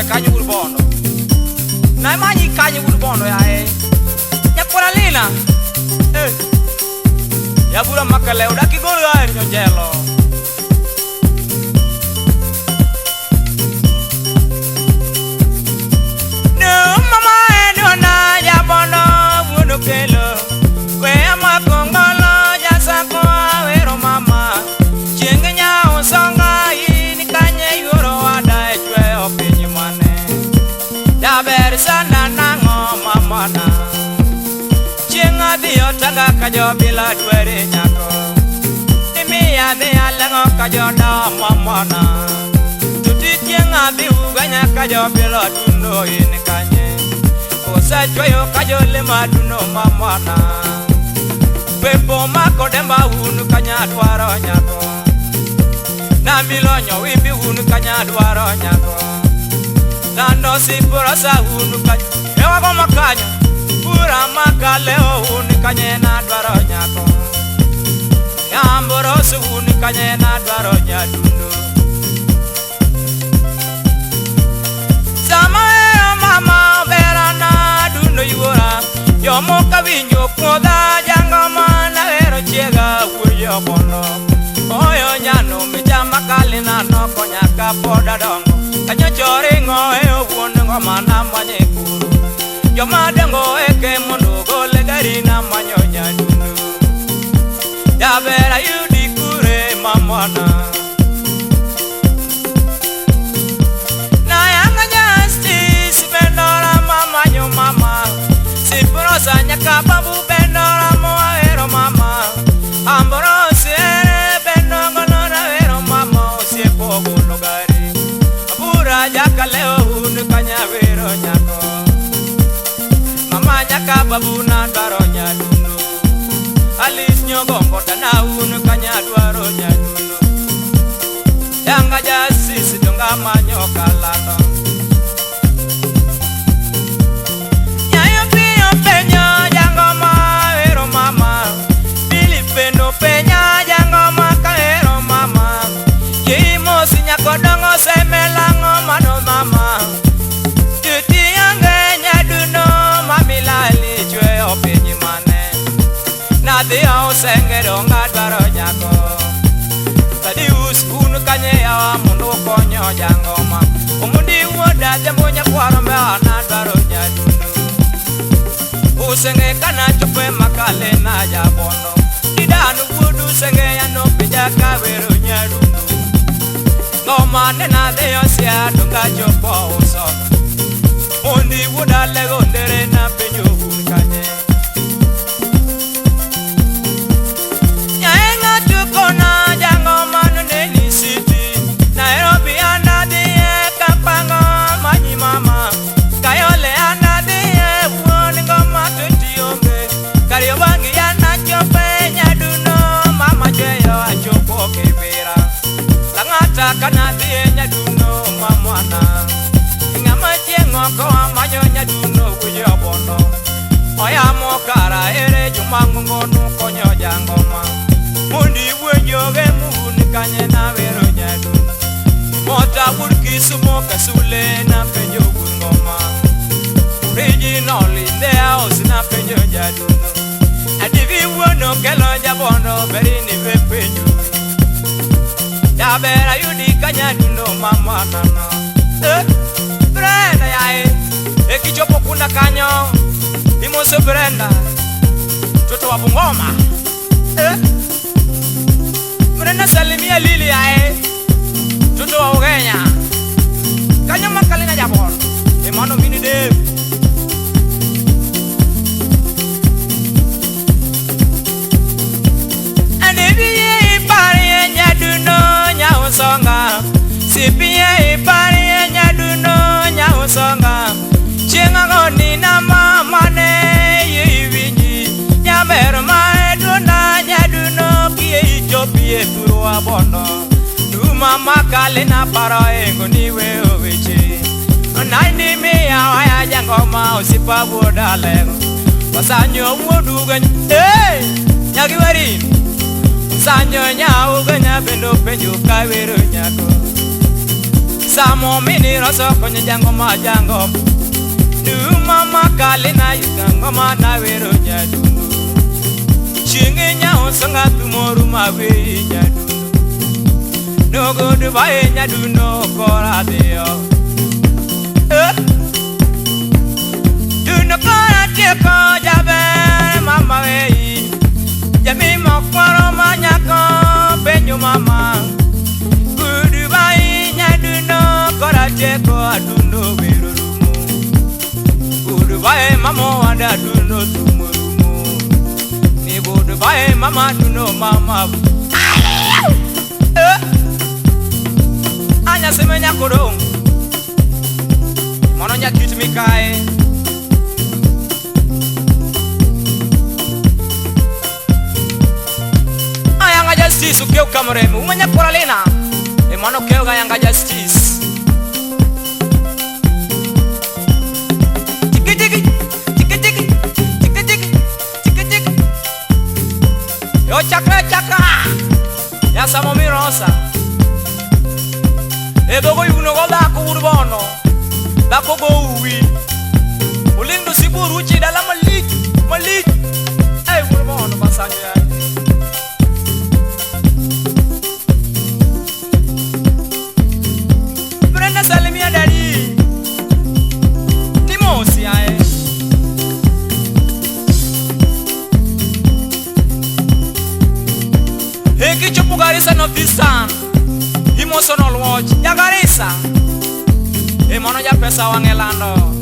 chwe kanyo ur bondo. Na manyi kanyo ur bondo ya e. Nyakora lina. Eh. Ya bura makale odaki gol ya nyojelo. No mama no na ya bondo wuono kelo. We ama kongolo ya sako awero mama. Chieng' nya osonga in kanye yuoro wada e chwe opiny mane. Jaber sana nang'o mamana. Chieng' adhi otanga ka jobila dwere nyako. Imiya dhi aleng'o ka joda mamana. Tuti chieng' adhi uganya ka jobila duno in kanye. Osechweyo ka jolema duno mamana. Pepo mako demba un kanya dwaro nyako. Namilonyo wimbi un kanya dwaro nyako. Lando siporosa un kanya. Ewago makanya. Pura makaleo un kanye na dwaro nyako. Yamborosu un kanye na dwaro nyadundo. Sama mama berana duno yuora. Yomo kawinjo kuodha jangoma na wero chiega wuoyo bondo. Oyo nyano michama kalina noko nyaka poda dongo. Kanyo choringo e owuon ngoma na manye kuru. Joma dongo eke mondo gol gari na manyo nyadundo. Jaber ayudi kure mamana. Na yanga justice bendora mamanyo mama. Siprosa nyaka babu bendora mo awero mama. Amborosi ere bendongo lora wero mama osiepo golo gari. Abura jakaleo un kanya wero nyako. Mama nyaka babu na dwaro nyadundo. Alice nyogombo dana un kanya dwaro nyadundo. Yanga justice donga manyo kalando. Nyayo piyo penyo jangoma wero mama. Filipino penya jangoma kaero mama. Yimosi nyako dongo semelango mano mama. Tuti yange nyaduno mamilali chwe opiny mane. Nadhi osenge donga dwaro nyako. Tadius un kanye yawa mondo konyo jangoma. Omundi wuoda jambo nyakwaro me ana dwaro nyadundo. Usenge kana chope makale na jabondo. Didanu wuodu usenge yano pinja kawero nyadundo. Ngoma ne nadhi osia donga chopo uso. Ondi wuoda lego ndere na penjo un kanye. Nyaenga tukona jangoma neni city. Nairobi anadhi e kapango manyi mama. Kayole anadhi e wuon ngoma 20 onge. Kariobangi anachope nyaduno mama chweyo achopo kibira. Lang'ata kanadhi e nyaduno mamwana. Ng'ama chieng' oko amanyo nyaduno wuoyo bondo. Oyamo kara ere jomang'ongo nukonyo jangoma. Mondi wuonjoge mun kanye na wero nyadundo. Mota wuod Kisumo kasule na penjo wuon ngoma. Original in the house na penjo nyadundo. Adivi wuon okelo jabondo berini we penjo. Jaber ayudi kanyadundo mama nana. Eh, Brenda yae. Ekichopo kuna kanyo. Imoso Brenda. Mtoto wa Bungoma. Eh. Brenda salimia Lili yae. Mtoto wa Ugenya. Kanyo makalina jabondo. Emano mini Dave. Nyausonga sipiye iparie nyaduno nyausonga. Chieng' agoni na mama ne iwinji. Nyaber ma duona nyaduno kie ichopie thurwa bondo. Duma makale na paro engo ni weyo weche. Nandi miya waya jangoma osipa wuoda lego. Wasanyo wuodu gany. Hey! Nyagiwari. Sanyo nyau ganya bendo penjo kawero nyako. Samo mini roso konyo jango ma jango. Du mama kalina yukango ma na wero nyadundu. Chingi nya osanga tumoru ma we nyadundu. No go Dubai nyadundo kora deo. Eh. Duno kora tieko jabe mama we. Jami mokwaro manyako penyo mama. Dubai nyadundo kora tieko adundo wero rumo. Dubai mama wanda duno tumorumo. Ni Dubai mama duno mama. Eh. Anya semenya kodong. Mono nyakit mikae. Ayanga justice ukeu kamremu umanya koralena. E mono keu ga yanga justice. Tiki tiki tiki tiki tiki tiki tiki tiki. Yo chakra chakra. Ya samo mi rosa. E dogo yuno go dako urbono. Dako go uwi. Ulindo siburu chi dala malich malich. Ei urbono pasanya. Brenda salimia dadi. Ni mosi ae. Eki chopo Garissa no visa. Imoso no luoch. Ya Garissa. E mono ya pesa wangelando.